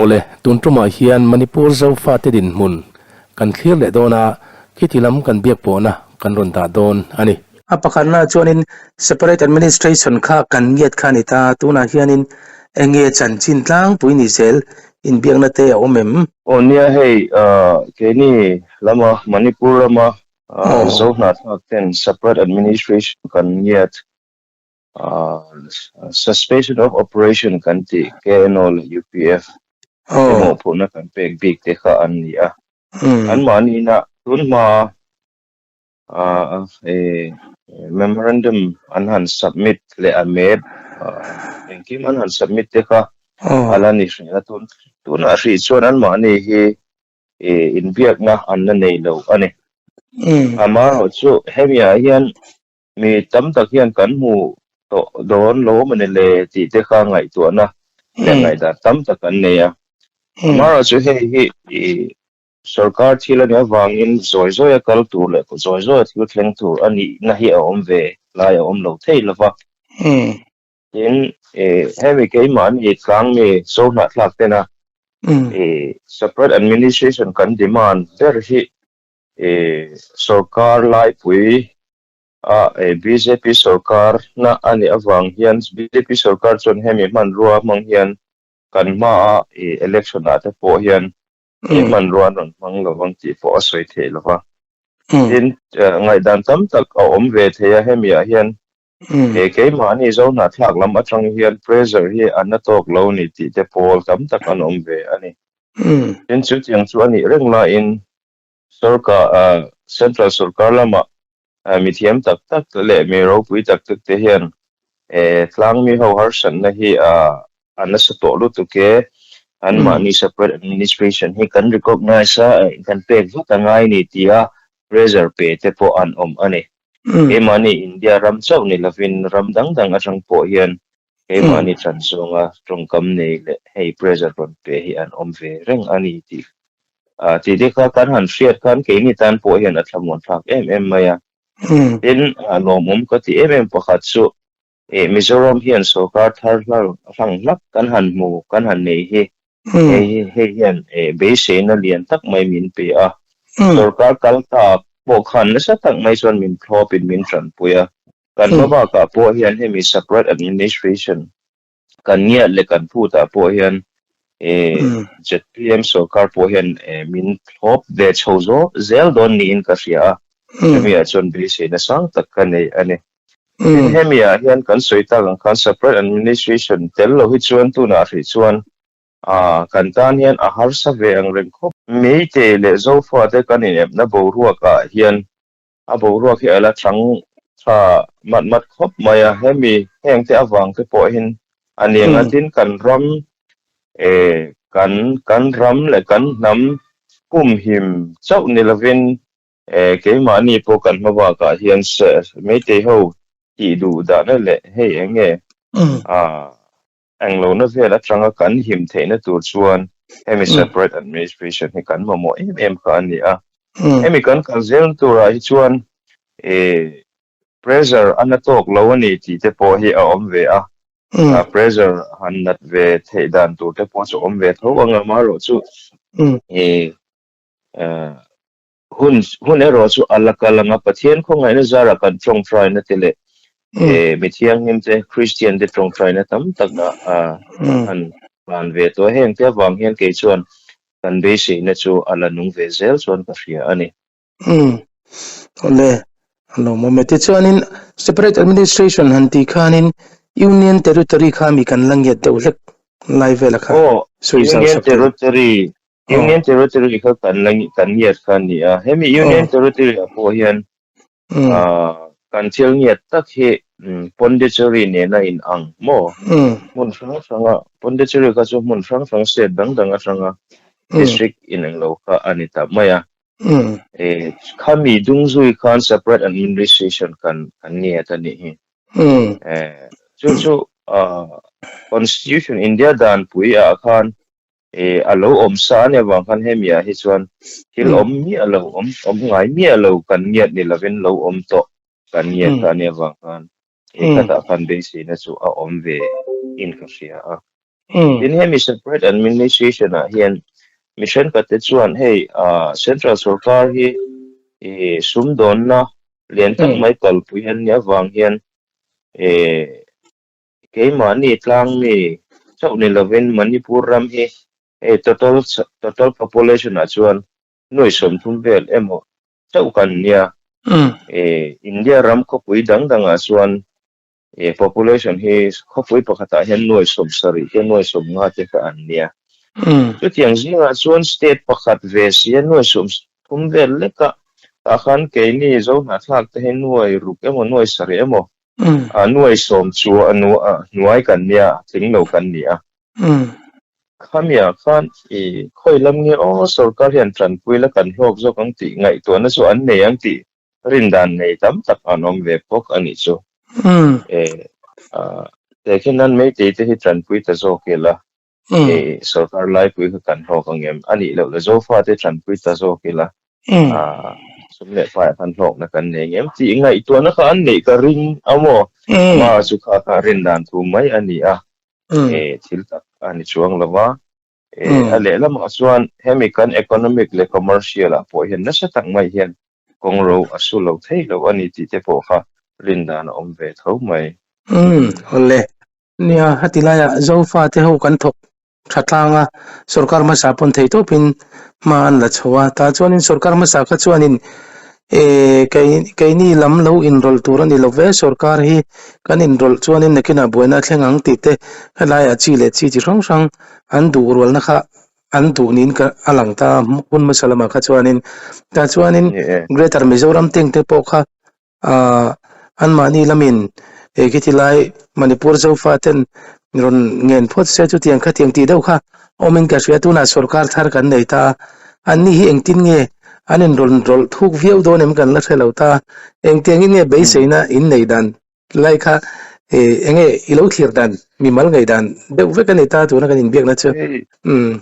Awle, tun tumah hian Manipur Zofate dinhmun kan thlir leh dawn a, khiti lam kan biak pawhna kan rawn dah dawn a ni. A pakhatna chuanin Separate Administration kha kan ngiat kha a ni ta, tunah hianin enge chanchin tlangpui ni zel inbiakna te a awm em? Aw nia hei keini lama Manipur rama Zohnahthlak ten Separate Administration kan ngiat Suspension of operation kan tih KNO leh UPF te mawhphurhna kan pek bik te kha an ni a. Anmahniina tunhma memorandum an han submit leh a map engkim an han submit te kha a la ni hreh a. Tunah hrih chuan anmahni hi inbiakna an la nei lo a ni. Amaherawhchu hemiah hian Mi tam tak hian kan hmu tawh dawn lo mawni le tih te kha ngaihtuahna leh ngaihdan tam tak an nei a. Amaherawhchu hei hi i sorkar thil a nih avangin zawi zawia kal tur leh zawi zawia thil thleng tur a nihna hi a awm ve lai a awm lo thei lo va. Tin, hemi keimahni tlangmi Zohnahthlak tena i separate administration kan demand ber hi Sorkar laipui a bjp sorkar na a nih avang hian bjp sorkar chuan hemi hmanrua hmang hian kan hmaa election ah te pawh hian he hmanrua an rawn hmang lo vang tih pawh a sawi theih lo va. Tin, ngaihdan tam tak a awm ve thei a hemi ah hian keimahni Zohnahthlak lam atang hian pressure hi a na tawk lo ni tih te pawl tam tak an awm ve a ni. Tin, chutiang chu a nih reng laiin Sorkar, Central sorkar lama mithiam tak tak te leh mi ropui tak tak te hian tlangmi ho harsatna hi a nasa tawh lutuk e, anmahni separate administration hi kan recognize a, kan pek vat a ngai ni tia pressure pe te pawh an awm a ni. Keimahni India ram chauh ni lovin ram dang dang atang pawh hian keimahni tan zawnga tawngkam nei leh hei pressure rawn pe hi an awm ve reng a ni tih tih te kha kan han hriat khan keini tan pawh hian a thlamuan thlak em em mai a. Tin, lawmawm ka ti em em pakhat chu Mizoram hian sorkar thar hlang hlak kan han hmu kan han nei hi hei hei hian beiseina lian tak mai min pe a. Sorkar kal ta pawh khan nasa tak mai chuan min thlawpin min tanpui a. Kan hma bakah pawh hian hemi separate administration kan ngiat leh kan phutah pawh hian ZPM sorkar pawh hian min thlawp ve chho zel dawn niin ka hria a, hemi ah chuan beiseina sang tak ka nei a ni. Tin, hemi ah hian kan sawi tak ang khan separate administration tel lo hi chuan tunah hrih chuan kan tan hian a harsa ve ang reng khawp. Meitei leh Zofate kan inepna boruakah hian A boruak hi a la chang tha mat mat khawp mai a, hemi hengte avang te pawhin a ni ang a, tin kan ram eh kan kan ram leh kan hnam humhim chauh ni lovin eh keimahni pawh kan hma bakah hian Meitei ho tih duh dahna leh hei eng nge ah Englohna vel atanga kan him theihna tur chuan hemi separate administration hi kan mamawh em em kha a ni a. Hemi kan kal zel turah hi chuan pressure a na tawk lo a ni tih te pawh hi a awm ve a. Pressure han nat ve theih dan tur te pawh chu awm ve tho ang a, amaherawhchu Hun hun erawh chu a la kal ang a, Pathian khawngaihna zarah kan tawngtaina te leh mi thianghlim te, Kristian te tawngtaina tam tak a han hlan ve tawh a, heng te avang hian kei chuan kan beiseina chu a la nung ve zel chuan ka hria a ni. Umm. Awle, a lawmawm e. Tichuanin Separate Administration han tih khanin Union Territory kha mi kan la ngiat deuh hlek lai vela kha Aw, Union Territory Union Territory kha kan la kan ngiat kha a ni a, hemi Union Territory ah pawh hian kan thil ngiat tak hi Pondicherry nena in ang maw? Hmun hrang hranga Pondicherry kha chu hmun hrang hrang state dang dang atanga district inang lo kha a ni ta mai a. Khami dungzui khan separate administration kan kan ngiat a nih hi. Chu chu Constitution India danpui ah khan a lo awm sa a nih avang khan hemi ah hi chuan thil awm miah lo, awm awm ngai miah lo kan ngiat ni lovin lo awm tawh kan ngiat kha a nih avang khan he khatah khan beiseina chu a awm ve in ka hria a. Tin, hemi separate administration ah hian mi thenkhat te chuan hei central sorkar hi sumdawnna lian tak mai kalpui an nih avang hian keimahni tlangmi chauh ni lovin Manipur ram hi hei total total population ah chuan nuai 30 vel emaw chauh kan nia. India ram khawpui dang dangah chuan population hi khawpui pakhatah hian nuai 70 te nuai 50 te kha an nia. Chutiang zingah chuan state pakhat ve si a nuai 30 vel leka tah khan keini Zohnahthlak te hi nuai ruk emaw nuai sarih emaw nuai 10 chu hnuai kan nia, tling lo kan ni a. Khamiah khan i khawi lam nge aw sorkar hian tanpui la kan hlawk zawk ang tih ngaihtuahna chu an nei ang tih rindan nei tam tak an awm ve bawk a nih chu. Tehkhin nan Meitei te hi tanpui ta zawk ila sorkar laipui kha kan hlawk ang em? A nih loh le Zofate tanpui ta zawk ila sum leh faiah khan hlawkna kan nei ang em tih ngaihtuahna kha an neih ka ring a maw? Amah chu kha kha rindan thu mai a ni a. Thil tak a ni chuang lo va. A lehlamah chuan hemi kan economic leh commercial ah pawh hian nasa tak mai hian kawng ro a su lo thei lo a ni tih te pawh kha rindan a awm ve tho mai. Umm awle. Nia, heti laiah Zofa te ho kan thawk tha tlang a, sorkar hmasa pawn thei tawpin hma an la chho a, tah chuanin sorkar hmasa kha chuanin eh kei keini lam lo inrawlh tur a ni lo ve, sorkar hi kan inrawlh chuanin nakinah buaina a thleng ang tih te helaiah chi leh chi chi hrang hrang an duh rualna kha an duh niin ka a lang ta a, hun hmasa lamah kha chuanin tah chuanin Greater Mizoram tank te pawh kha Ahh anmahni lamin he khiti lai Manipur Zofa ten rawn ngen phawt se chutiang khatiang tih deuh kha awmin ka hria tunah sorkar thar kan nei ta a, anni hi engtin nge an in rawn rawlh thuk viau dawn em kan la hre lo ta, engtiangin nge beiseina in nei dan lai kha eh enge i lo thlir dan mimal ngaih dan deuh vek a ni ta tuna kan inbiakna chu umm.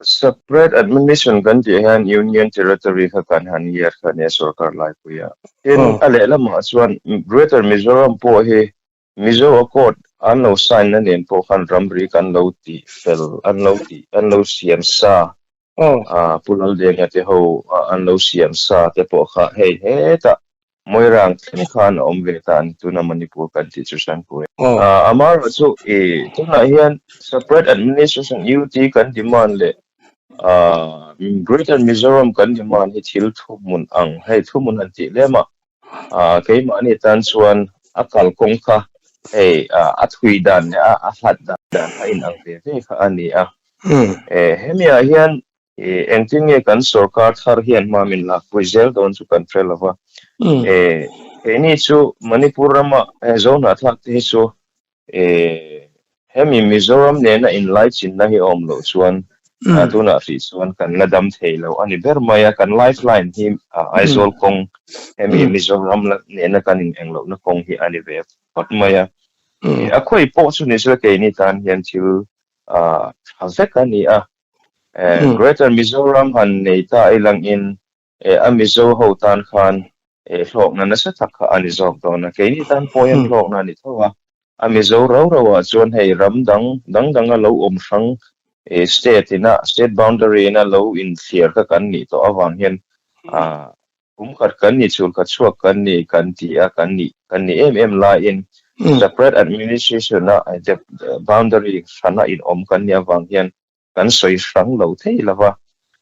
Separate administration kan tih hian Union Territory kha kan han ngiar kha nia sorkar laipui a. Tin, a lehlamah chuan Greater Mizoram pawh hi Mizo Accord an lo sign na nen pawh khan ramri kan lo tih fel an lo tih an lo siam sa a Pu Laldenga te ho an lo siam sa te pawh kha hei hetah Moirang thleng khan a awm ve ta a ni tuna Manipur kan tih chu Hranpui. Amaherawh chu i tunah hian separate administration UT kan demand leh Greater Mizoram kan demand hi thil thuhmun ang hei thuhmun han tih lem a keimahni tan chuan a kalkawng kha hei a thui dan leh a hlat dan a inang ve ve kha a ni a. Hemiah hian E, engtin nge kan sorkar thar hian hma min lakpui zel dawn chu kan hre lo va. E, keini chu Manipur rama e, Zohnahthlak te hi chu e, hemi Mizoram nena inlaichinna hi awm loh chuan a tunah hrih chuan kan la dam thei lo a ni ber mai a. Kan lifeline hi Aizawl kawng hemi Mizoram nena kan ineng lohna kawng hi a ni ve phawt mai a. A khawi pawh chu ni sela keini tan hian thil tha vek a ni a. Greater Mizoram han nei ta ilangin a Mizo ho tan khan hlawkna nasa tak kha a ni zawk dawn a, keini tan pawh hian hlawkna a ni tho a, a Mizo rau rau ah chuan hei ram dang dang dang a lo awm hrang state ina state boundary ina lo inthliar kha kan nih tawh avang hian Kum khat kan ni, chhul khat chhuak kan ni kan ti a, kan nih kan ni em em laiin separate administration a boundary hrana inawm kan nih avang hian kan sawi hrang lo thei lo va.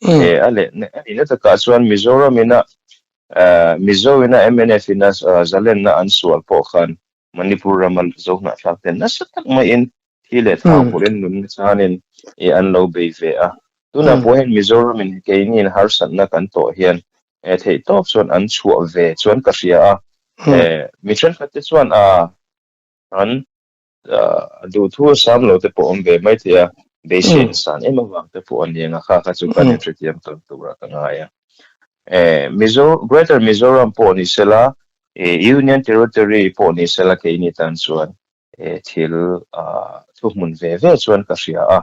A leh a nihna takah chuan Mizoram ina Mizo ina mnf ina zalenna an sual pawh khan Manipur rama Zohnahthlak ten nasa tak maiin thi leh thau pawhin nunna chanin i an lo bei ve a. Tunah pawh hian Mizoramin keiniin harsatna kan tawh hian theih tawp chuan an chhuah ve chuan ka hria a. Mi thenkhat te chuan a an duhthu a sam lo te pawh awm ve mai thei a, beiseina san em avang te pawh a ni ang a, kha kha chu kan inhrethiam tawn turah ka ngai a. Mizo Greater Mizoram pawh ni sela Union Territory pawh ni sela keini tan chuan thil thuhmun ve ve chuan ka hria a.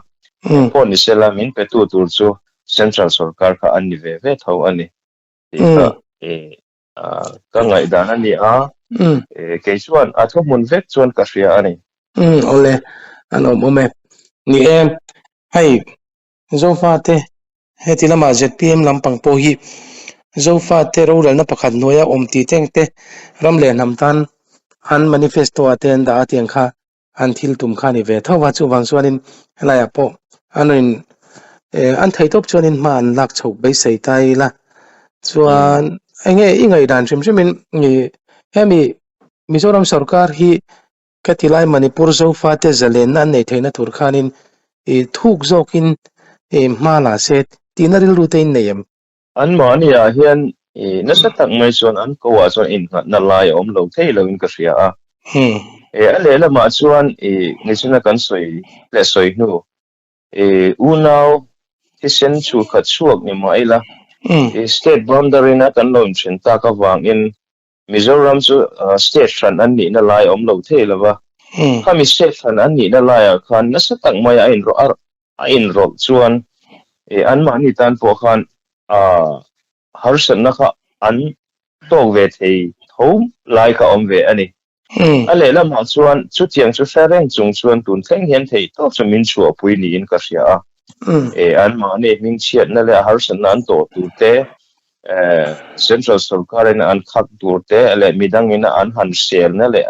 Pawh ni sela min petu tur chu Central sorkar kha an ni ve ve tho a ni tih kha ka ngaihdan a ni a. Kei chuan a thuhmun vek chuan ka hria a ni. Awle. An awm awm e. Ni e, hei Zofate heti lama zpm lampang pawh hi Zofate rorelna pakhat hnuaia awm tih teng te ram leh hnam tan an manifesto ah te an dah a tiang kha an thil tum kha a ni ve tho va, chuvang chuanin helaiah pawh an rawn an thei tawp chuanin hma an lak chhoh beisei ta ila chuan eng nge i ngaihdan hrim hrimin hemi Mizoram sorkar hi Ka ti lai Manipur Zofate zalenna an nei theihna tur khanin i thuk zawkin i hma la se tihna rilru te in nei em? Anmahni ah hian i nasa tak mai chuan an ko ah chuan innghatna lai a awm lo thei lo in ka hria a. E a lehlamah chuan i nichina kan sawi leh sawi hnu i unau thisen chhulkhat chhuak ni mah ila i state boundary na kan lo inthen tak avangin Mizoram chu state hran an nihna lai a awm lo thei lo va, khami state hran an nihna laiah khan nasa tak mai a inrawh a inrawlh chuan anmahni tan pawh khan harsatna kha an tawk ve thei tho lai kha a awm ve a ni. A lehlamah chuan chutiang chu hre reng chung chuan tun thleng hian theihtawp chu min chhuahpui niin ka hria a. Anmahni hmingchhiatna leh harsatna an tawh tur te Central sorkarin an khak tur te leh midangin an han selna leh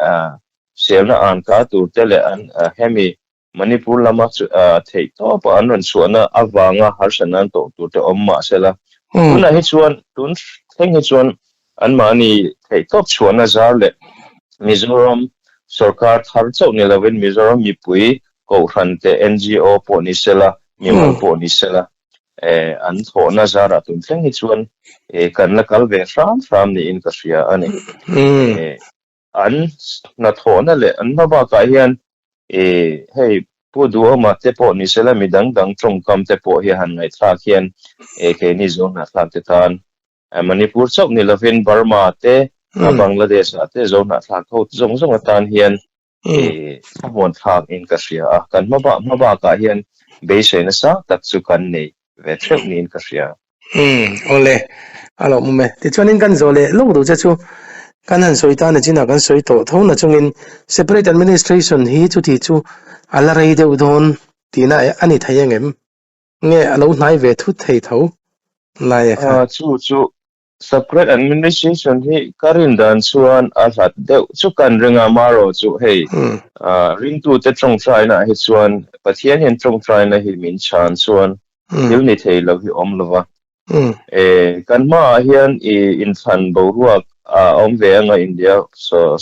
selna an kah tur te leh an hemi Manipur lama theih tawpa an rawn chhuahna avanga harsatna an tawh tur te awm mah sela. Tunah hi chuan tun thleng hi chuan anmahni theih tawp chhuahna zar leh Mizoram sorkar thar chauh ni lovin Mizoram mipui kohhran te NGO pawh ni sela mimal pawh ni sela an thawhna zarah tun thleng hi chuan kan la kal ve hram hram niin ka hria a ni. An hnathawhna leh an hma bakah hian hei Pu Duhawma te pawh ni sela mi dang dang tawngkam te pawh hi han ngaihthlak hian keini zawng hnahthlak te tan Manipur chauh ni lovin Burma te, Bangladesh ah te zo hnahthlak ho zawng zawng atan hian thlamuan thlak in ka hria a, kan hma bak hma bakah hian beisei nasa tak chu kan nei ve theuh niin ka hria. Umm awle, a lawmawm e. Tichuanin kan zawh leh lawk duh che chu kan han sawi tan a chinah kan sawi tawh tho na chungin separate administration hi chuti chu a la rei deuh dawn tihna a ni thei angem? Nge a lo hnai ve thut thei tho lai a kha? Chu chu Separate administration hi ka rin dan chuan a hlat deuh chu kan ring a, marawh chu hei ringtute tawngtaina ah hi chuan Pathian hian tawngtaina hi min chhan chuan thil ni thei lo hi awm lo va. Kan hmaah hian i inthlan boruak a awm ve anga India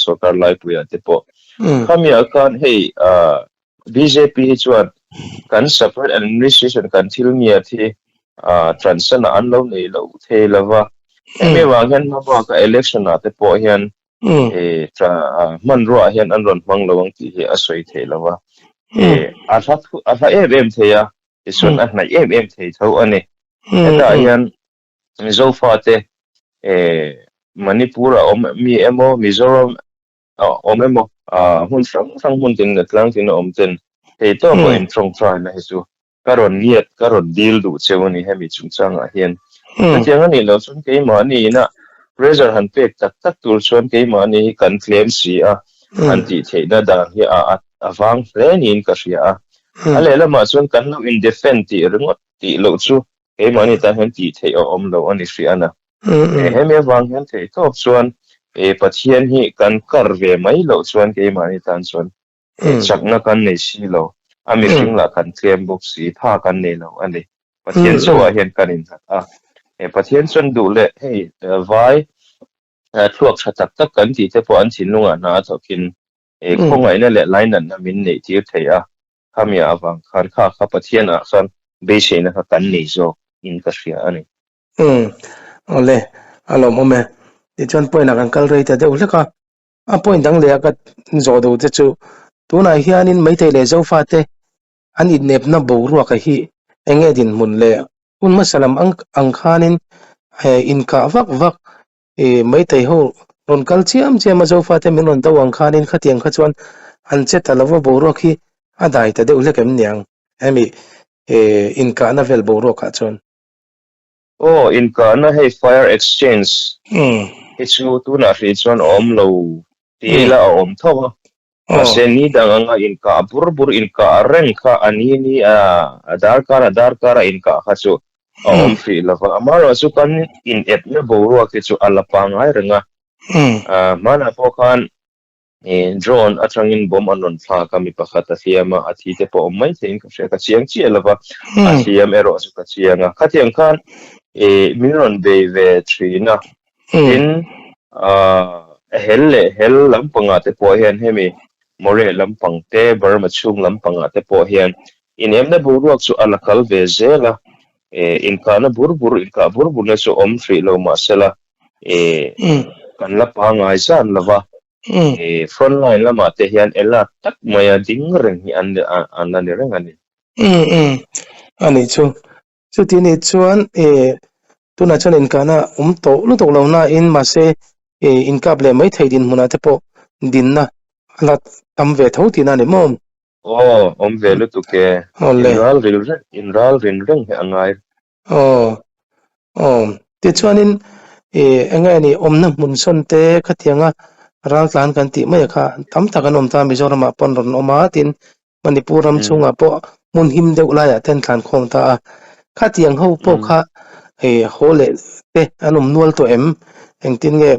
sorkar laipuiah te pawh. Khami ah khan hei Bjp hi chuan kan separate administration kan thil ngiat hi transan ah an lo nei lo thei lo va. Hemi avang hian hmabaka election ah te pawh hian hmanrua ah hian an rawn hmang lo ang tih hi a sawi thei lo va. A hla a hla em em thei a, tichuan a hnaih em em thei tho a ni. Hetah hian Zofate Manipur a awm mi emaw Mizoram a awm emaw hmun hrang hrang hmun tin leh tlang tin a awm ten thei tawk pawh in tawngtai na hi chu ka rawn ngiat ka rawn dil duh cheu a ni hemi chungchangah hian. Chutiang a nih loh chuan keimahni ina pressure han pek tak tak tur chuan keimahni hi kan tlem si a han tih theihna dan hi a a vang hle niin ka hria a. A lehlamah chuan kan lo in defend tih ringawt tih loh chu keimahni tan hian tih theih a awm lo a ni hria na. Hemi avang hian theih tawp chuan Pathian hi kan kar ve mai loh chuan keimahni tan chuan chakna kan nei si lo, a mihring lah kan tlem bawk si, tha kan nei lo a ni. Pathian chauhah hian kan innghat a, Pathian chuan duh leh hei vai thluak tha tak tak kan tih te pawh an thinlungah hna a thawkin khawngaihna leh lainatna min neih tir thei a, khami avang khan kha kha Pathianah khan beiseina kha kan nei zawk in ka hria a ni. Umm, awle, a lawmawm e. Tichuan point ah kan kal rei ta deuh hlek a, a point dang leh a ka zawh duh te chu tunah hianin Meitei leh Zofa te an inepna boruak a hi eng nge dinhmun le? Hun hmasa lam ang ang khanin inkah vak vak ih Meitei ho rawn kal chiam chiam a Zofa te min rawn do ang khanin khatiang kha chuan an che ta lova boruak hi a dai ta deuh hlek em niang hemi ih inkahna vel boruakah chuan. Aw, inkahna hei fire exchange hi chu tunah hrih chuan a awm lo ti ila a awm tho a. Mahse ni dang anga inkah bur bur inkah reng kha a ni ni a, a darkar a darkar a inkah kha chu a awm hrih lo va. Amaherawhchu kan inepna boruak hi chu a la pangngai reng a. Hmanah pawh khan Drone atangin bomb an rawn thlak a, mi pakhat a hliam a, a thi te pawh awm mai theiin ka hria, ka chiang chiah lo va, a hliam erawh chu ka chiang a. Khatiang khan min rawn bei ve thin a, tin hel leh hel lampangah te pawh hian hemi Moreh lampang te, Burma chhung lampangah te pawh hian inemna boruak chu a la kal ve zel a, inkahna bur bur, inkah bur burna chu awm hrih lo mahsela kan la pangngai zan lo va, front line lamah te hian alert tak maia ding reng hi an an la ni reng a ni. Umm umm a nih chu. Chuti nih chuan tunah chuan inkahna awm tawh lutuk lo nain mahse inkap leh mai thei dinhmunah te pawh dinna a la tam ve tho tihna a ni maw? Aw, awm ve lutuk e. Inral ril reng, inral rin reng hi a ngai. Aw, aw. Tichuanin ih eng nge ni awmna hmun sawn te khatianga raltlan kan tih mai kha tam tak an awm ta Mizoramah pawh an rawn awm a tin Manipur ram chhungah pawh hmun him deuh laiah te an tlan khawm ta a. Khatiang ho pawh kha ih haw leh te an awm nual tawh em? Engtin nge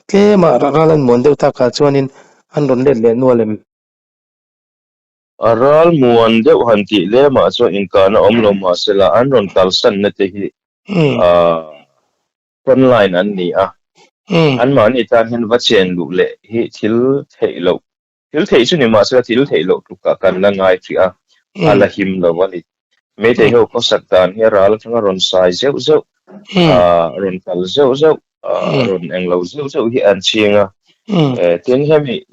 tlema ral an muan deuh takah chuanin an rawn let leh nual em? A ral muan deuh han tih lemah chuan inkahna awm lo mahsela an rawn kalsanna te hi front line an ni a, anmahni tan hian va chen luh leh hi thil theih loh, thil theih chu ni mahsela thil theih loh tlukah kan la ngai hrih a, a la him lo a ni. Meitei ho khawsak dan hi a ral atanga rawn sai zeuh zeuh, rawn kal zeuh zeuh, rawn englo zeuh zeuh hi an ching a. Tin hemi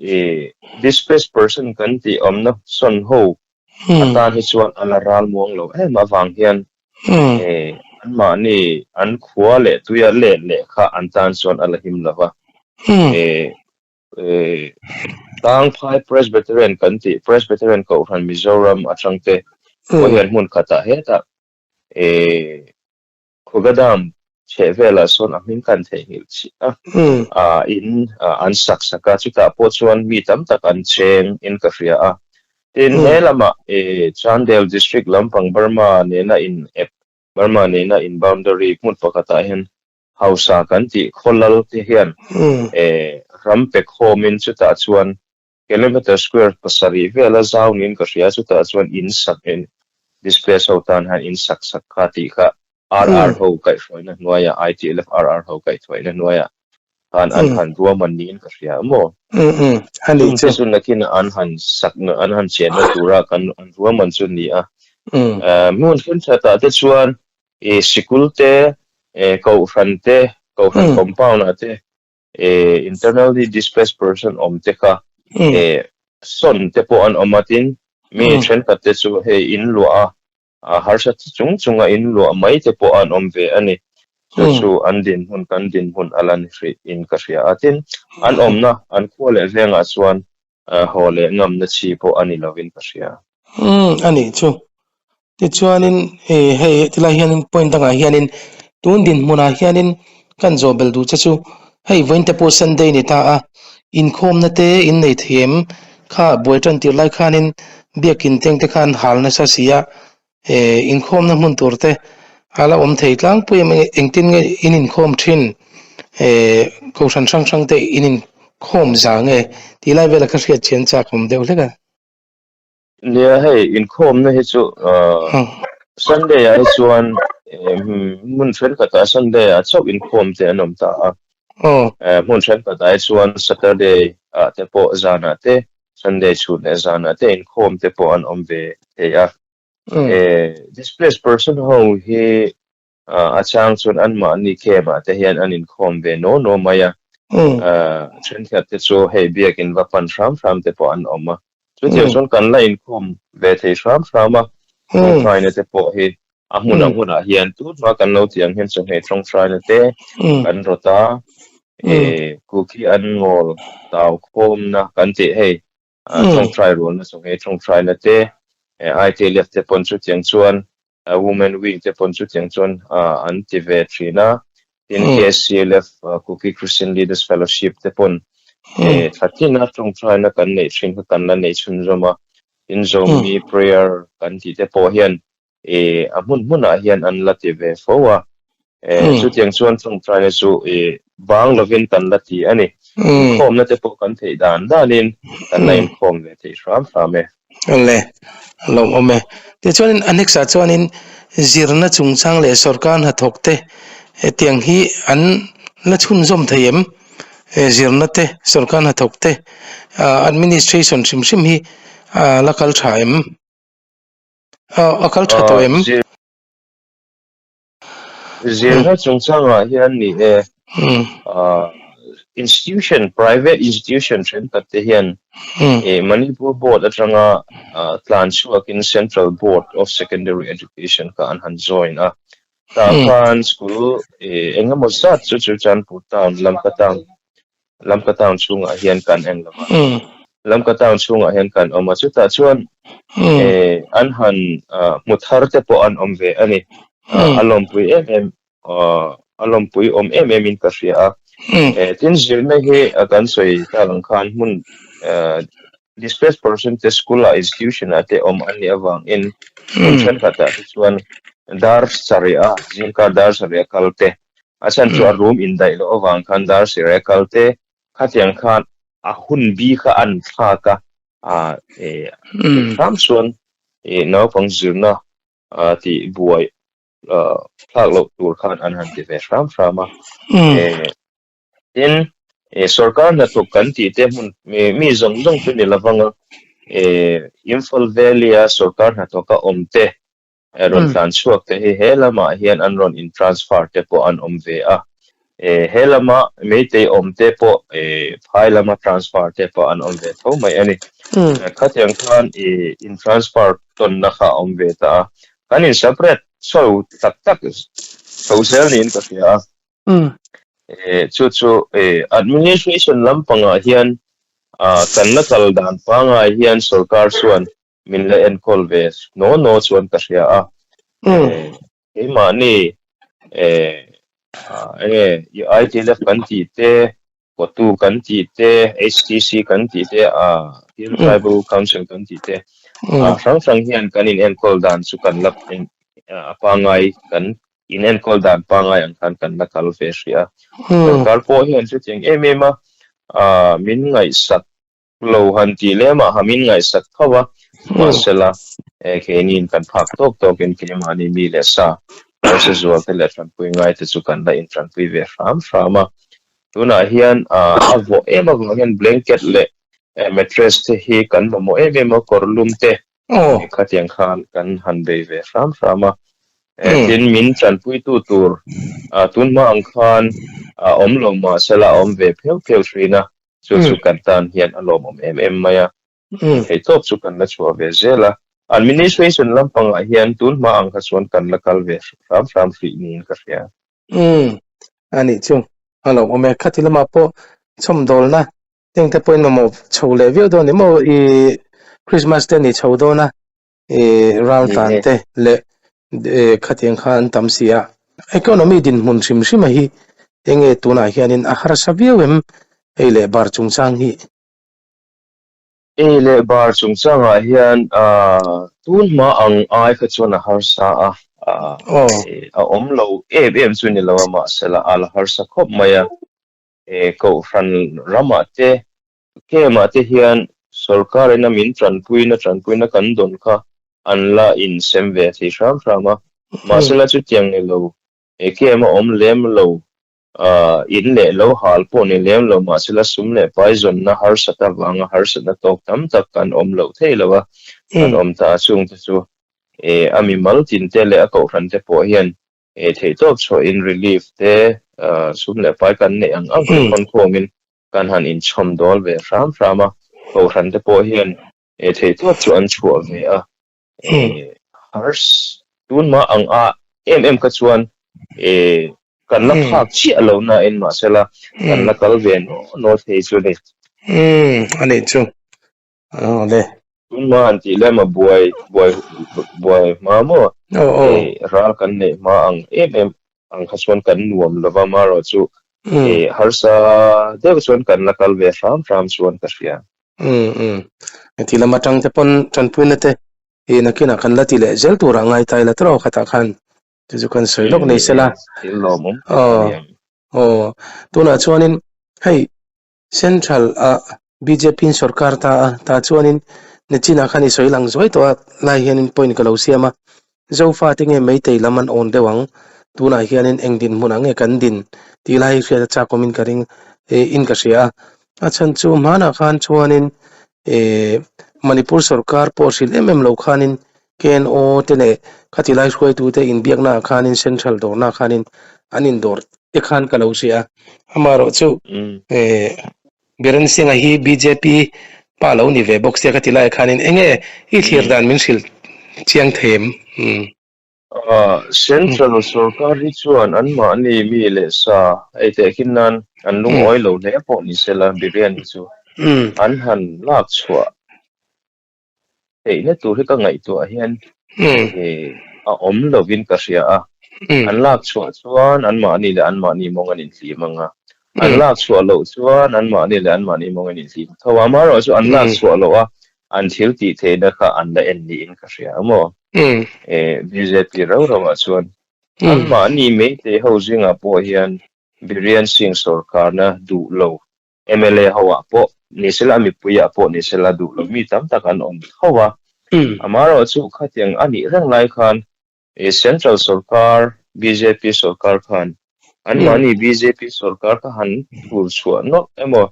displaced person kan tih awmna sawn ho atan hi chuan a la ral muang lo em avang hian anmahni an khua leh tuia let leh kha an tan chuan a la him lo va. Tlangphai Presbyterian kan tih Presbyterian Kohhran Mizoram atangte pawh hian hmun khatah hetah Khugadam chheh velah sawn a hming kan theihnghilh chiah a, in an sak sak a, chutah pawh chuan mi tam tak an cheng in ka hria a. Tin, he lamah Chandel District lampang Burma nena in ep, Burma nena in boundary hmun pakhatah hian hausa kan tih khawlal te hian ram pe khawmin chutah chuan Kilometer square pasarih vela zau niin ka hria, chutah chuan in sak in displace ho tan hian in sak sak kha tih kha RR ho kaihhruaina hnuaiah ITLF RR ho kaihhruaina hnuaiah khan an han ruahman niin ka hria maw? Chung te chu nakin an han sak an han chenna tura kan an ruahman chu ni a. Hmun thenkhatah te chuan sikul te, kohhran te, kohhran compound ah te internally displaced person awm te kha sawn te pawh an awm a tin mi thenkhat te chu hei in luah a harsat chung chunga in luah mai te pawh an awm ve a ni. Chu chu an dinhmun kan dinhmun a la ni hrih in ka hria a tin an awmna an khua leh vengah chuan haw leh ngamna chi pawh a ni lovin ka hria. Umm a nih chu. Tichuanin hei tilai hianin point dangah hianin tun dinhmunah hianin kan zawh belh duh che chu hei vawiin te pawh Sunday ni ta a, inkhawmna te in nei thei em? Kha buai tan tir lai khanin biakin teng te khan hal nasa si a, inkhawmna hmun tur te a la awm thei tlangpui em? Engtin nge in inkhawm thin? Kohhran hrang hrang te in inkhawm za nge? Tih lai vela ka hriat chian chak awm deuh hlek a. Nia hei inkhawmna hi chu Sunday ah hi chuan hmun thenkhatah Sunday ah chauh inkhawm te an awm ta a. Hmun thenkhatah hi chuan Saturday ah te pawh zanah te Sunday chhun leh zanah te inkhawm te pawh an awm ve thei a. Displaced person ho hi A chang chuan anmahni camp-ah te hian an inkhawm ve naw naw mai a, thenkhat te chu hei biakin va pan hram hram te pawh an awm a. Chutiang chuan kan la inkhawm ve thei hram hram a, tawngtaina te pawh hi a hmun a hmunah hian tunhma kan lo tih ang hian chawhmeh tawngtaina te kan rawt a, kuki an ngawl tau khawmna kan tih hei tawngtai rualna chawhmeh tawngtaina te ITLF te pawn chutiang chuan Women Wing te pawn chutiang chuan an ti ve thin a, tin KCLF, Kuki Christian Leaders Fellowship te pawn. Thla tina tawngtaina kan neih thin kha kan la neih chhunzawm a, tin Zomi prayer kan tih te pawh hian a hmun hmunah hian an la ti ve fo a. Chutiang chuan tawngtaina chu bang lovin kan la ti a ni. Inkhawmna te pawh kan theih dan danin kan la inkhawm ve thei hram hram e. Le, a lawmawm e. Tichuanin Annex-ah chuanin zirna chungchang leh sorkar hnathawk te hetiang hi an la chhunzawm thei em? Zirna te, sorkar hnathawk te, administration hrim hrim hi a la kal tha em? A kal tha tawh em? Zirna chungchangah hian ni e, institution, private institution thenkhat te hian Manipur Board atanga tlan chhuakin Central Board of Secondary Education kha an han join a. Tah khan school engemaw zat chu Churchandpur town, Lamka town, Lamka town chhungah hian kan en lo va. Lamka town chhungah hian kan awm a, chutah chuan an han hmu thar te pawh an awm ve a ni. A lawmpui em em, a lawmpui awm em em in ka hria a. Tin, zirna hi kan sawi tak ang khan hmun displaced person te school ah institution ah te awm an nih avangin hmun thenkhatah te chuan dar sarih a zingkar dar sarih a kal te a chhan chu a room indaih loh avang khan dar sarih a kal te khatiang khan a hun bi kha an thlak a ah hram chuan naupang zirna tih buai thlak loh tur khan an han ti ve hram hram a. Tin, sorkar hnathawk kan tih te hmun mi zawng zawng chu ni lovang a, Imphal Valley-a sorkar hnathawka awm te rawn tlan chhuak te hi he lamah hian an rawn in transfer te pawh an awm ve a. He lama Meitei awm te pawh phai lama transfer te pawh an awm ve tho mai a ni. Khatiang khan in transfer tawnna kha a awm ve ta a. Kan in separate chho tak tak chho zel niin ka hria a. Chu chu administration lampangah hian kan la kal dan pangai hian sorkar chuan min la enkawl ve naw naw chuan ka hria a. Keimahni enge ITLF kan tih te, Kotu kan tih te, HTC kan tih te, Hill Tribal Council kan tih te, hrang hrang hian kan inenkawl dan chu kan la pangai kan inenkawl dan pangai ang khan kan la kal ve hrih a. Sorkar pawh hian chutiang em em a, min ngaihsak lo han tih lem ah ha min ngaihsak tho a, mahsela keiniin kan phak tawk tawkin keimahni mi leh sa harsa zual te leh tanpui ngai te chu kan la intanpui ve hram hram a. Tunah hian a vawh em avang hian blanket leh mattress te hi kan mamawh em em a, kawr lum te Khatiang khan kan han bei ve hram hram a, tin min tanpuitu tur tun hma ang khan a awm lo mah sela a awm ve pheuh pheuh thin a, chu chu kan tan hian a lawmawm em em mai a, theihtawp chu kan la chhuah ve zel a. Administration lampangah hian tun hma ang kha chuan kan la kal ve hram hram hrih niin ka hria. A nih chu a lawmawm e. Khati lamah pawh chhawmdawlna Heng te pawhin mamawh chho leh viau dawn ni maw i Christmas te ni chho dawn a i ral tlan te leh khatiang kha an tam si a. Economy dinhmun hrim hrim a hi enge tunah hianin a harsa viau em ei leh bar chungchang hi? Ei leh bar chungchangah hian tun hma ang ai kha chuan a harsa a, a awm lo em em chu ni lo a mahsela a la harsa khawp mai a. Kohhran ramah te, camp-ah te hian sorkarin a min tanpuina tanpuina kan dawn kha an la insem ve thei hram hram a. Mahsela chutiang ni lo, camp a awm lem lo, in leh lo hal pawh ni lem lo, mahsela sum leh pai zawnna harsat avanga harsatna tawk tam tak kan awm loh thei lo a, kan awm ta a chungte chu a mimal tinte leh a kohhran te pawh hian Theihtawp chhuahin relief te sum leh pai kan neih ang ang kan hawn khawmin kan han inchhawm dawl ve hram hram a, kohhran te pawh hian theihtawp chu an chhuah ve a, hars tunhma ang a em em kha chuan kan la phak chiah lo na in mahsela kan la kal ve naw naw thei chu ni. A nih chu. Aw le. Tunhma han tih lem a buai buai buai hma maw? Aw aw. Ral kan neih hma ang em em ang kha chuan kan nuam lova marawh chu. E harsa deuh chuan kan la kal ve hram hram chuan ka hria. Umm umm. Heti lam atang te pawn tanpuina te i nakinah kan la ti leh zel turah ngai ta ila tawrh khatah khan chu chu kan sawi lawk nei sela. Thil lawmawm tak a ni ang. Aw tunah chuanin hei Central ah bjp in sorkar ta a tah chuanin Nichinah khan i sawi lang zuai tawh a lai hianin point ka lo siam a Zofa te nge Meitei lam an awn deuh ang tunah hianin eng dinhmunah nge kan din tih lai hi hriat a chak awmin ka ring in ka hria a a chhan chu hmanah khan chuanin eh Manipur sorkar pawh hrilh em em lo khanin KNO te leh khati lai hruaitute inbiaknaah khanin Central dawrnaah khanin an indawr te khan ka lo hria a amaherawh chu eh Biren Singh-a hi bjp pa lo ni ve bawk sia ka ti lai khanin enge i thlir dan min hrilh chiang thei em? Umm. Central sorkar hi chuan anmahni mi leh sa ei tehkhin nan an lungawi lo hle pawh ni sela biryani chu an han lak chhuah theihna tur hi ka ngaihtuah hian a awm lovin ka hria a, an lak chhuah chuan anmahni leh anmahni mawng an inhlim ang a, an lak chhuah loh chuan anmahni leh anmahni mawng an inhlim tho a, amaherawhchu an lak chhuah loh a an thil tih theihna kha an la en niin ka hria a maw? Bjp rau rauah chuan anmahni Meitei ho zingah pawh hian Biren Singh sawrkarna duh lo Mla ho ah pawh ni sela, mipui ah pawh ni sela duh lo mi tam tak an awm tho a. Amaherawhchu khatiang a nih reng lai khan Central sawrkar, bjp sawrkar khan anmahni bjp sawrkar kha han thur chhuah nawlh emaw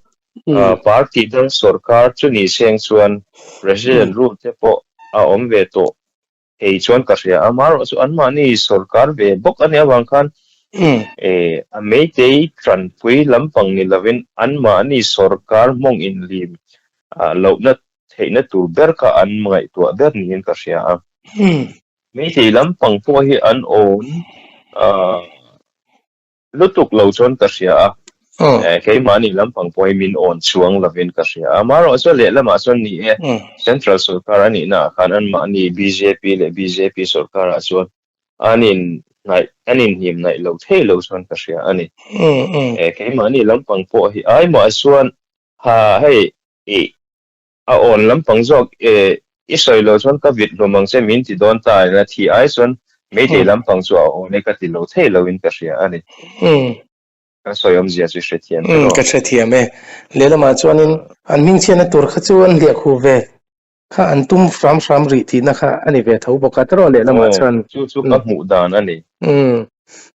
party dang sawrkar chu ni seng chuan President rule te pawh a awm ve tawh Hei chuan ka hria a, amaherawhchu anmahni sawrkar ve bawk a nih avang khan a Meitei tanpui lampang ni lovin anmahni sawrkar hmawng inlim lohna theihna tur ber kha an ngaihtuah ber niin ka hria a. Meitei lampang pawh hi an awn Lutuk lo chuan ka hria a, keimahni lampang pawh hi min awn chuang lovin ka hria a. Amaherawhchu lehlamah chuan ni e, Central sawrkar a nihnaah khan anmahni bjp leh bjp sawrkarah chuan an inhnaih, an inhimhnaih lo thei lo chuan ka hria a ni. Keimahni lampang pawh hi aimah chuan ha hei i A awn lampang zawk e, i sawi lo chuan ka vit hlum ang che min ti dawn ta ila thi ai chuan Meitei lampang chu a awn e ka ti lo thei lo in ka hria a ni. Ka sawi awmzia chu i hrethiam teh rawh. Ka hrethiam e. Lehlamah chuanin an hmingchhiatna tur kha chu an hliah khuh ve kha an tum hram hram rih tihna kha a ni ve tho bawk a tawrh lehlamah chuan. Chu chu ka hmuh dan a ni.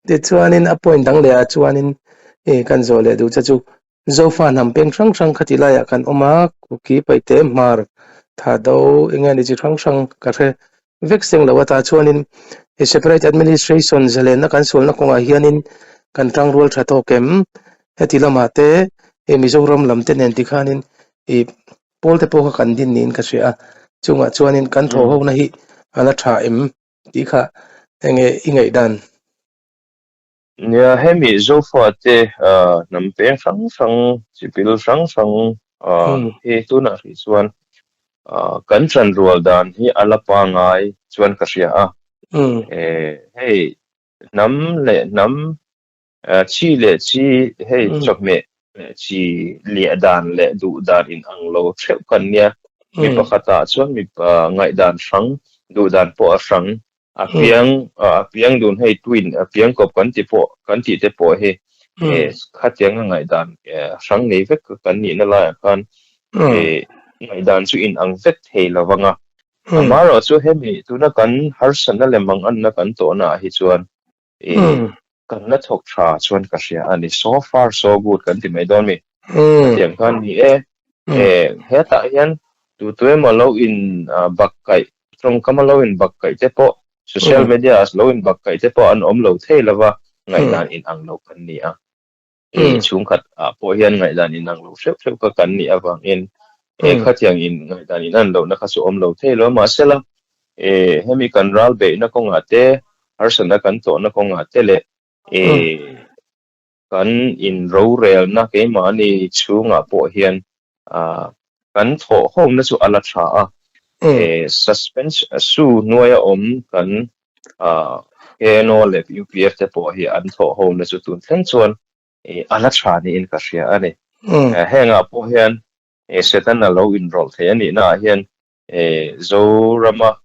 Tichuanin a point dang lehah chuanin kan zawh leh duh che chu Zofa hnam peng hrang hrang khati laiah kan awm a, Kuki paihte hmar tha do eng nge ni chi hrang hrang ka hre vek seng lo a tah chuanin he separate administration zalenna kan sualna kawngah hianin kan tangrual tha tawk em? Heti lamah te hei Mizoram lam te nen tikhanin ih pawl te pawh kha kan din niin ka hria a, chungah chuanin kan thawh hona hi a la tha em tih kha eng nge i ngaihdan? Nia, hemi Zofate hnam peng hrang hrang, chipil hrang hrang hi tunah hrih chuan kan chanrual dan hi a la pangai chuan ka hria a. Hei hnam leh hnam, chi leh chi, hei chawhmeh leh chi liah dan leh duh dan inang lo theuh kan nia. Mi pakhatah chuan mipa ngaihdan hrang, duh dan pawh a hrang A piang a piang dun hei twin a piang kawp kan ti pawh kan tih te pawh hi khatiang a ngaihdan hrang nei vek kan nihna laiah khan ngaihdan chu in ang vek thei lo vang a. Amaherawhchu hemi tuna kan harsatna leh manganna kan tawhna ah hi chuan kan la thawk tha chuan ka hria a ni. So far so good kan ti mai dawn mi. Khatiang khan ni e. Hetah hian tu tu emaw lo in bak kaih Tawngkam a lo inbak kaih te pawh, social media ah lo inbak kaih te pawh an awm lo thei lo va, ngaihdan inang lo kan ni a. I chhungkhat ah pawh hian ngaihdan inang lo hreuh hreuh kha kan nih avangin e khatiang in ngaihdan inan lohna kha chu awm lo thei lo. Mahsela e hemi kan ral beihna kawngah te, harsatna kan tawhna kawngah te leh e kan inrorelna keimahni chhungah pawh hian kan thawhhawmna chu a la tha a, suspense su hnuaia awm kan KNO leh UPF te pawh hi an thawhhawmna chu tun thleng chuan. A la tha niin ka hria a ni. Hengah pawh hian Setana lo inrawlh thei a nihnaah hian Zorama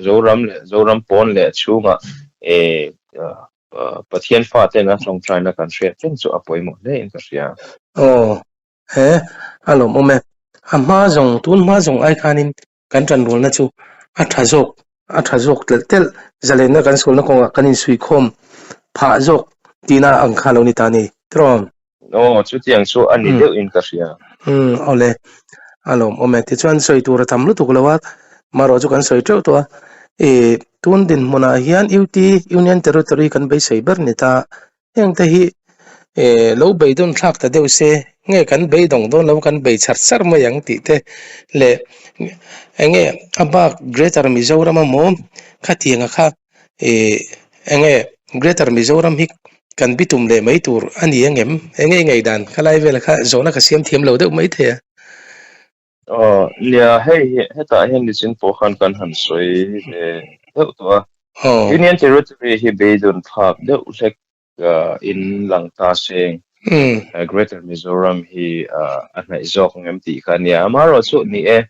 Zoram leh Zoram pawn leh chhungah Pathian faten a tawngtaina kan hriat reng chu a pawimawh hle in ka hria. Aw, he a lawmawm e. A hma zawng, tun hma zawng ai khanin kan tanrualna chu a tha zawk, a tha zawk telh telh, zalenna kan sualna kawngah kan insuikhawm phah zawk tihna ang kha lo ni ta ni tiraw? Aw, chutiang chu a ni deuhin ka hria. Umm, awle, a lawmawm e. Tichuan sawi tur a tam lutuk lo a, marawh chu kan sawi teuh tawh a. Ih, tun dinhmunah hian UT, Union Territory kan beisei ber ni ta, Hengte hi lo beidawn thlak ta deuh se, nge kan beidawng dawn lo kan bei char char mai ang tih te leh enge a bak Greater Mizoram a maw khatianga kha ih enge Greater Mizoram hi kan bitum leh mai tur a ni angem? Enge i ngaihdan khalai velah kha zawhna ka siam thiam lo deuh mai thei a. Aw, nia, hei hi hetah hian nichin pawh khan kan han sawi ve deuh tawh a. Union Territory hi beidawn thlak deuh hlek in lang ta seng. Greater Mizoram hi a hnaih zawk ang em tih kha a nia. Amaherawhchu ni e,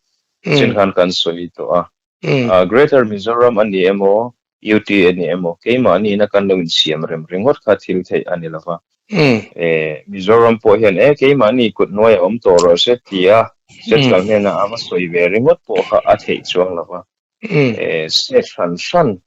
nichin khan kan sawi tawh a. Greater Mizoram a ni emaw, UT a ni emaw, keimahniina kan lo insiam rem ringawt kha thil theih a ni lo va. Mizoram pawh hian e keimahni kut hnuai a awm tawh rawh se tia Central hnena a va sawi ve ringawt pawh kha a theih chuang lo va. State hran hran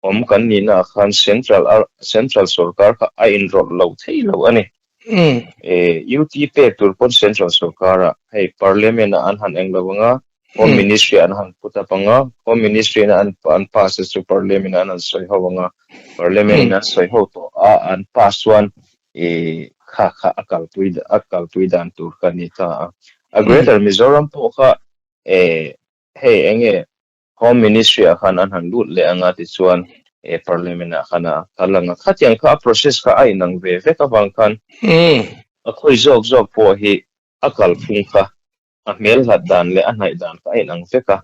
awm kan nihnaah khan Central Central sorkar kha a inrawlh lo thei lo a ni. UT pek tur pawn Central sorkara hei Parliament ah an han eng lo ang a, Home Ministry an han put up ang a, Home Ministry in an an pass te chu Parliament ah an han sawi ho ang a, Parliament in an sawi ho tawh a, an pass chuan kha kha a kalpui a kalpui dan tur kha a ni ta a. A Greater Mizoram pawh kha hei enge Home Ministry ah khan an han lut leh ang a tichuan Parliament ah khan a kal ang a, khatiang kha a process kha a inang ve vek avang khan a khawi zawk zawk pawh hi a kalphung kha a hmel hlat dan leh a hnaih dan kha a inang vek a,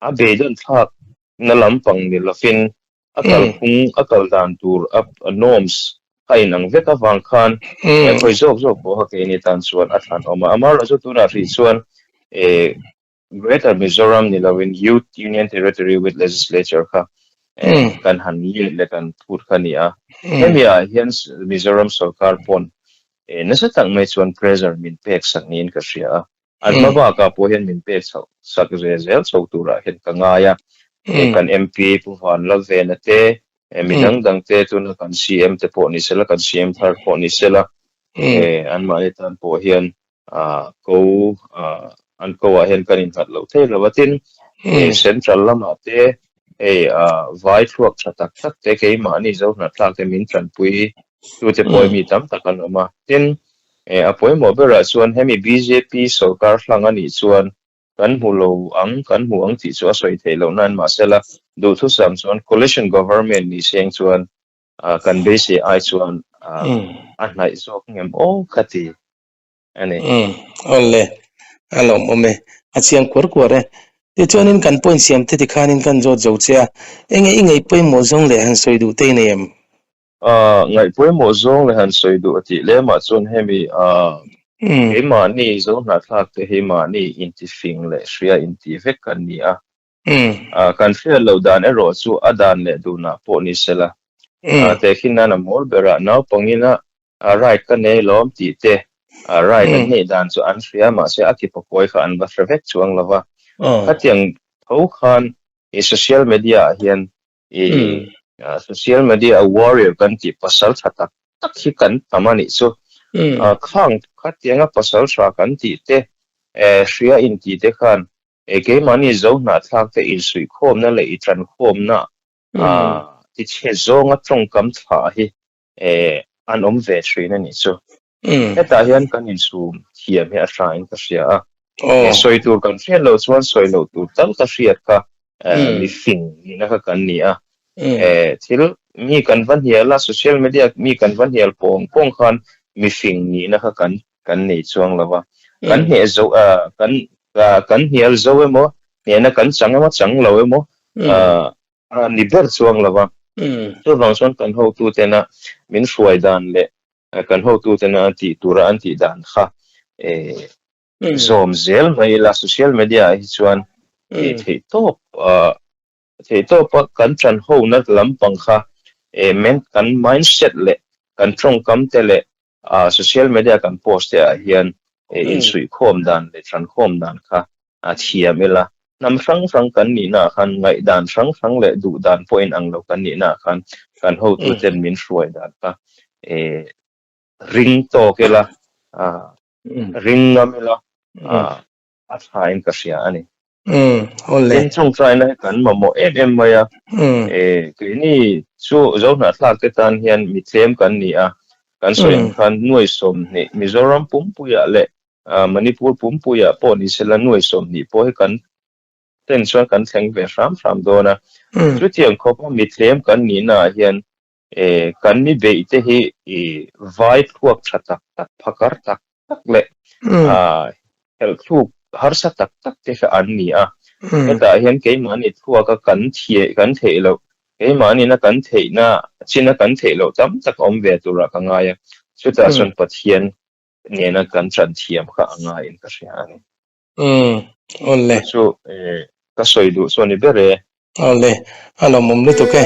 a beidawn thlak na lampang ni lovin a kalphung a kal dan tur a norms kha a inang vek avang khan khawi zawk zawk pawh kha keini tan chuan a thlan awm a. Amaherawhchu tunah hrih chuan Greater Mizoram ni lovin Youth Union Territory with Legislature kha kan han ngiat leh kan phut kha a ni a. Hemi ah hian Mizoram sorkar pawn nasa tak mai chuan pressure min pek sak niin ka hria a. An hma bakah pawh hian min pek chhoh sak ve zel chho turah hian ka ngai a. Kan MP Pu Vanlalvena te, midang dang te tuna kan CM te pawh ni sela, kan CM thar pawh ni sela, anmahni tan pawh hian ko an ko ah hian kan innghat loh thei lo a tin central lamah te hei vai thluak tha tak tak te keimahni zo hnathlak te min tanpui tute pawh mi tam tak an awm a tin a pawimawh berah chuan hemi bjp sorkar hlang a nih chuan kan hmu lo ang kan hmu ang tih chu a sawi theih loh nan mahsela duhthusam chuan coalition government ni seng chuan kan beisei ai chuan a hnaih zawk ngem aw ka ti. a ni. Umm, awle, a lawmawm e, a chiang kuar kuar e. Tichuanin kan point siam te tikhanin kan zawt zo che a, enge i ngaih pawimawh zawng leh han sawi duh te i nei em? Aaa, ngaih pawimawh zawng leh han sawi duh a tih lemah chuan hemi aaa keimahni Zohnahthlak te hi mahni intifing leh hria inti vek kan ni a. Aaa, kan hriat loh dan erawh chu a dan leh dunah pawh ni sela. Aaa, tehkhin nan a mawl berah naupangina A right ka nei lawm tih te, a right an neih dan chu an hria mahse a kipa kawi kha an va hre vek chuang lo va. Khatiang tho khan i social media ah hian i social media a warrior kan tih pasal tha tak tak hi kan tam a nih chu. Khang khatianga pasal tha kan tih te, hria intih te khan keimahni zo hnahthlak te insuihkhawmna leh i tankhawmna tichhe zawnga tawngkam thlah hi eh an awm ve thin a nih chu. Hetah hian kan insum thiam hi a hrain ka hria a. Sawi tur kan hriat loh chuan sawi loh tur tal ka hriat kha mi fing nihna kha kan ni a. Thil mi kan va hnial a, social media mi kan va hnial pawng pawng khan mi fing nihna kha kan kan nei chuang lo va. Kan hneh zo kan kan hnial zo emaw, hnehna kan chang emaw chang lo emaw a ni ber chuang lo va. Chuvang chuan kan hotutena min hruai dan leh kan hotutena an tih tura an tih dan kha zawm zel mai ila social media ah hi chuan theih tawp theih tawpa kan ṭan hona lampang kha kan mindset leh kan ṭawngkam te leh social media kan post te ah hian insuihkhawm dan leh ṭankhawm dan kha a thiam ila. Hnam hrang hrang kan nihna ah khan ngaihdan hrang hrang leh duh dan pawh inang lo kan nihna ah khan kan hotu ten min hruai dan kha ring tawk ila, ring ngam ila a thain ka hria a ni. Tin, chungchaina hi kan mamawh em em mai a, keini chu Zohnahthlak te tan hian mi tlem kan ni a, kan sawi ang khan nuai 20 Mizoram pumpuiah leh Manipur pumpuiah pawh ni sela nuai 20 pawh hi kan ten chuan kan thleng ve hram hram dawn a. Chutiang khawpa mi tlem kan nihnaah hian kan mi beih te hi vai thluak tha tak tak, phakar tak tak leh helh thluk harsa tak tak te kha an ni a. Hetah hian keimahni thluaka kan kan theih loh, keimahniina kan theihna china kan theih loh tam tak a awm ve turah ka ngai a. Chutah chuan Pathian nena kan chan thiam kha a ngaiin ka hria a ni. Umm, awle. Chu chu ka sawi duh chu a ni ber e. Awle, a lawmawm lutuk e.